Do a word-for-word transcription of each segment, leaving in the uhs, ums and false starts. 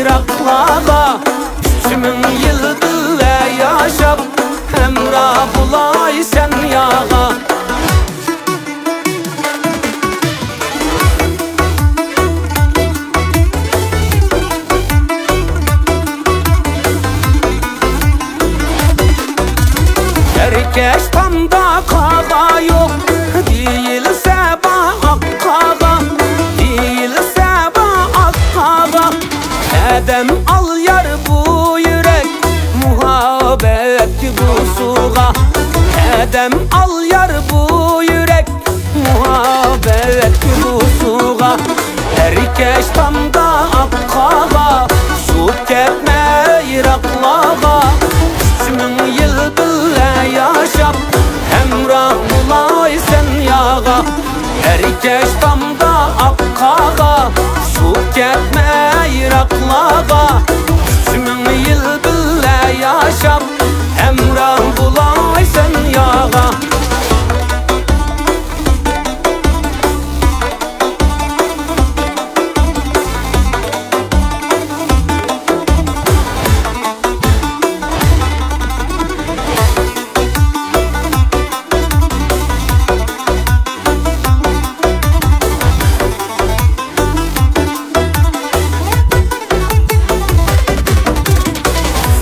يىراقلارغا، ئۈچ مىڭ يىل بىللە ياشاپ، ھەمراھ بولاي سەن ياغا. ئەركەش تامدا قاغا يوق، دېيىلسە بار ئاق قاغا، دېيىلسە بار ئاق قاغا. ئادەم ئال يار بۇ يۈرەك مۇھەببەتكە بۇ سۇغا، ئادەم ئال يار بۇ يۈرەك مۇھەببەتكە بۇ سۇغا. ئەركەش تامدا ئاق قاغا، ئۇچۇپ كەتمە يىراقلارغا. ئۈچ مىڭ يىل بىللە ياشاپ، ھەمراھ بولاي سەن ياغا. ئەركەش تامدا ئاق قاغا، ئۇچۇپ كەتمە يىراقلارغا. ئۈچ مىڭ يىل بىللە ياشاپ، ھەمراھ بولاي سەن ياغا.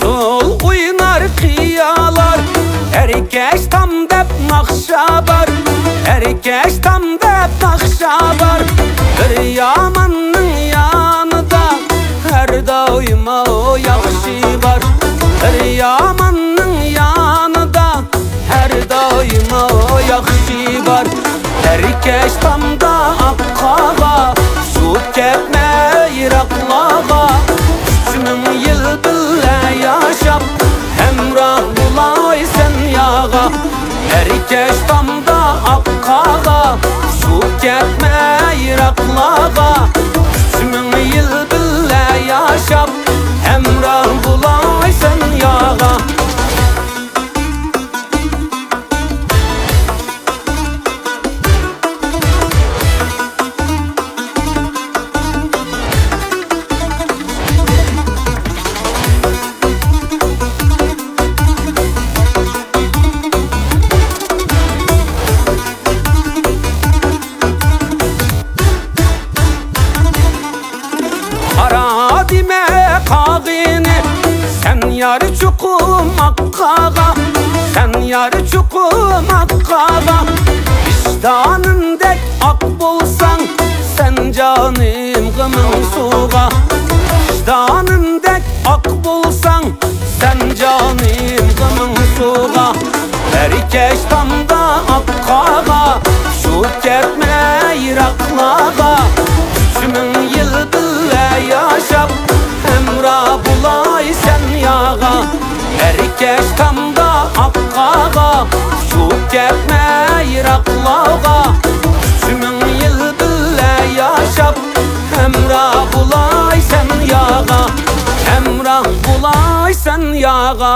ئۇسسۇل ئوينار قىيالار، ئەركەش تام دەپ ناخشا بار، ئەركەش تام دەپ ناخشا بار. بىر ياماننىڭ يانىدا ھەر دائىم ياخشى بار، بىر ياماننىڭ يانىدا ھەر دائىم ياخشى بار. ئەركەش تامدا ئاق قاغا، ئۇچۇپ كەتمە يىراقلارغا. ئۈچ مىڭ يىل بىللە ياشاپ، ھەمراھ بولاي سەن ياغا. ئەركەش تامدا ئاق قاغا، ئۇچۇپ كەتمە يىراقلارغا. ئۈچ مىڭ يىل بىللە ياشاپ، ھەمراھ بولاي سەن ياغا. قارا دېمە قاغىنى، سەن يار چوقۇم ئاق قاغا، سەن يار چوقۇم ئاق قاغا. ۋىجدانىمدەك ئاق بولساڭ، سەن جانىم غېمىڭ سۇغا. ۋىجدانىمدەك ئاق بولساڭ، سەن جانىم غېمىڭ سۇغا. ئەركەش تامدا ئاق قاغا، ئۇچۇپ كەتمە يىراقلارغا. ئۈچ مىڭ يىل بىللە ياشاپ، ھەمراھ بولاي سەن ياغا. ئەركەش تامدا ئاق قاغا، ئۇچۇپ كەتمە يىراقلارغا. ئۈچ مىڭ يىل بىللە ياشاپ، ھەمراھ بولاي سەن ياغا، ھەمراھ بولاي سەن ياغا.